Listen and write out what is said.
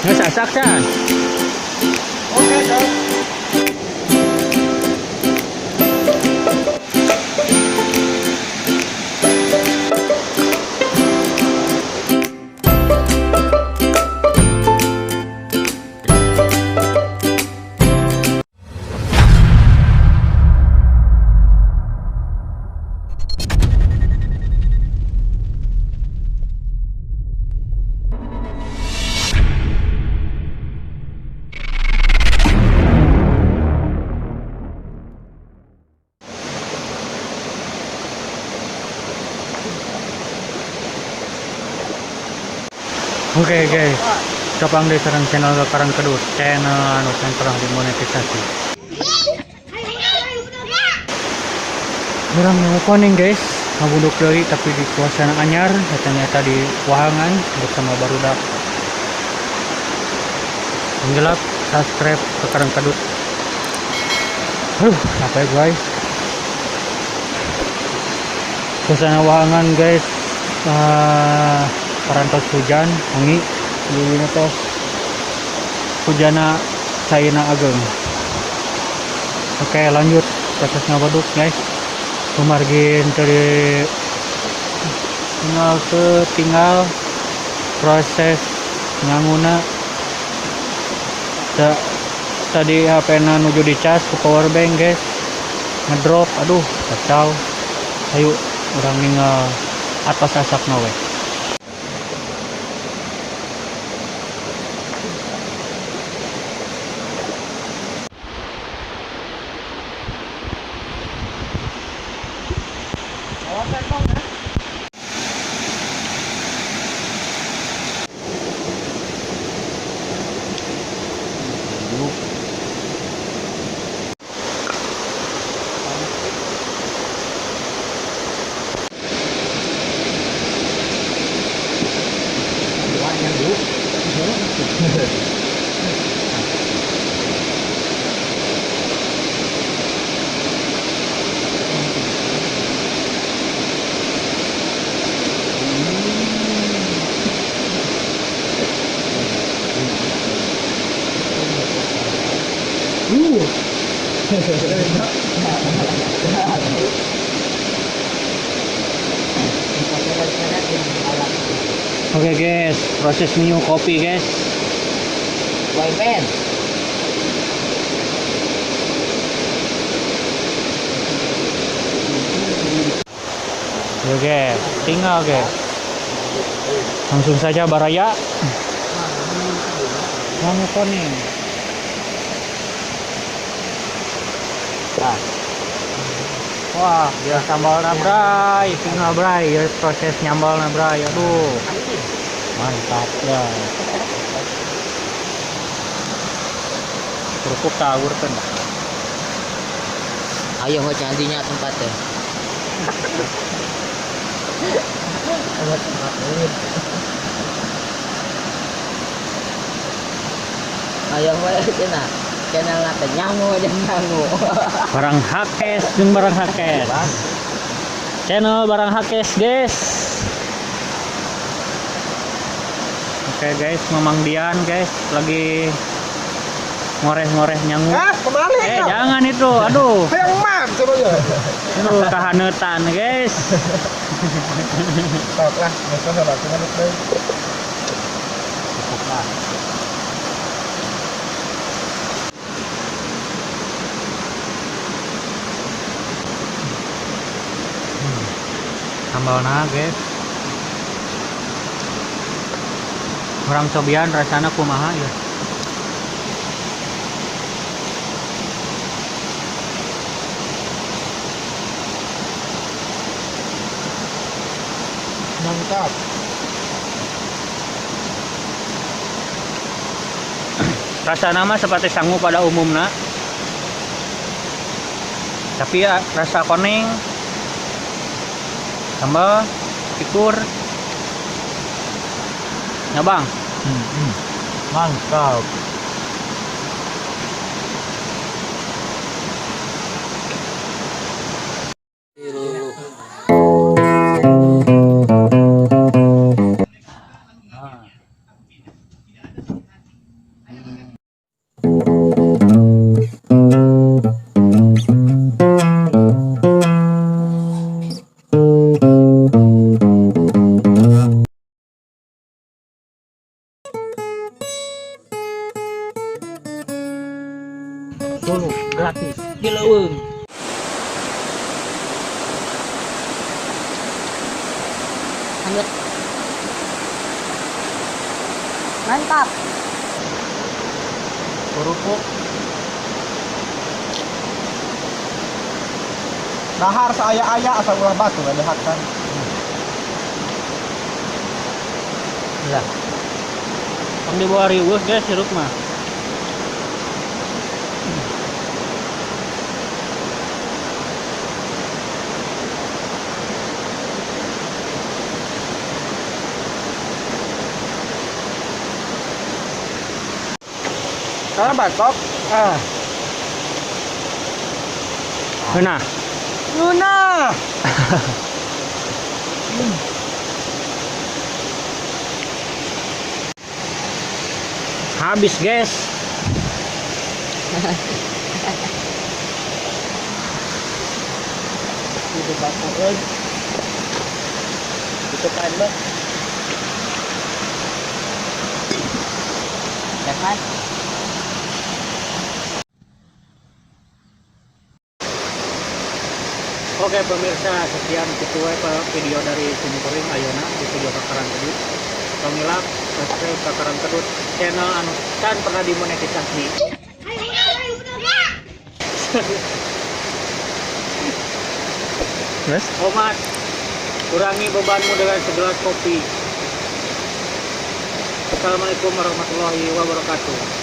Geus asak can. Oke, Kang. Oke guys, tepang di sareng channel Karang Kedut, channel anu can pernah dimonetisasi. Urang nemu koneng guys, ngabuduk deui tapi di suasana anyar, ternyata di Wahangan bersama barudak. Yang subscribe ke Karang Kedut. Aduh, capek guys. Suasana Wahangan guys, parantos hujan, wengi ini tos hujana caina ageng. Oke, lanjut proses ngabaduk guys. Kumargin dari tinggal ke tinggal proses nyanguna. Tadi HP na nuju dicas ke power bank guys, ngedrop, aduh kacau. Ayo urang ningal atas asapna we. Oke guys, proses minum kopi guys. Waipen. Oke guys, tinggal guys. Langsung saja baraya. Mau koneng. Nah. Wah, ya sambal bray, tinggal bray, ya proses nyambal bray. Aduh. Mantap ya. Kerupuk tawur kan. Ayo mau candinya tempatnya. Ayo mau cenah. Channel nate nyangu aja nyangu. Barang hakes jeung barang hakes. Channel barang hakes guys. Oke guys, Mamang Dian guys lagi ngoreh-ngoreh nyangu. Ah, kembali. Jangan itu, aduh. Hayang mam coba ya. Aduh, kahanetan guys. Sok lah, besok sama aku manuk deui. Cukup lah. Sambalna guys. Kurang cobian rasana kumaha ya. Mantap. Rasana mah seperti sangu pada umumna. Tapi ya rasa koneng sambal cikur. Ya bang. Mantap. Solo gratis di leuweung. Lanjut. Mantap. Kerupuk. Dahar saaya-aya asal ulah batu ada hakan. Lah. Tong dibawa riweuh guys hirup mah. Karena batok. Ah. Nah, Luna. Habis guys. Itu bakueun. Itu kan mah. Jangan. Oke pemirsa, sekian itu video dari Simkuring ayeuna di video Kakaran Kedut. Tong hilap subscribe Kakaran Kedut channel anu can pernah dimonetisasi. Yes. Omat, kurangi bebanmu dengan segelas kopi. Assalamualaikum warahmatullahi wabarakatuh.